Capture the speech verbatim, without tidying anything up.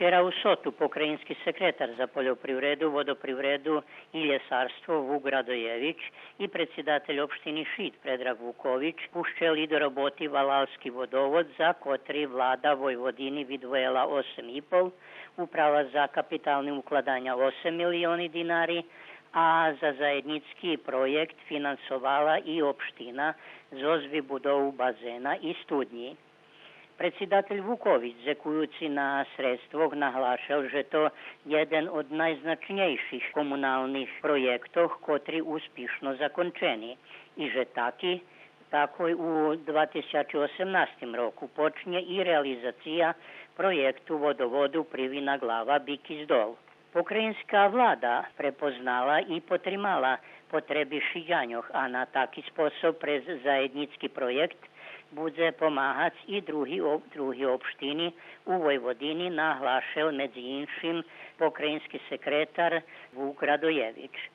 Вчера у соту покраїнски секретар за польопривреду, водопривреду и лєсарство Вук Радоєвич и предсидатель општини Шид Предраг Вукович пущели до роботи валалски водовод, за котри влада Войводини видвоєла осем и пол, управа за капитални укладаня осем милиони динари, а за заєднїцки проєкт финансовала и општина зоз вибудову базена и студнї. Предсидатель Вукович, дзекуюци на средствох, наглашел же то єден од найзначнєйших комуналних проєктох котри успишно закончени и же таки, такой у два тисячи осемнастим року почнє и реализация проєкту водоводу Привина Глава Бики Здол. Покраїнска влада препознала и потримала потреби Шидяньох, а на таки способ през заєднїцки проєкт будзе помагац и други об-, други општини у Войводини, наглашел медзи иншим покраїнски секретар Вук Радоєвич.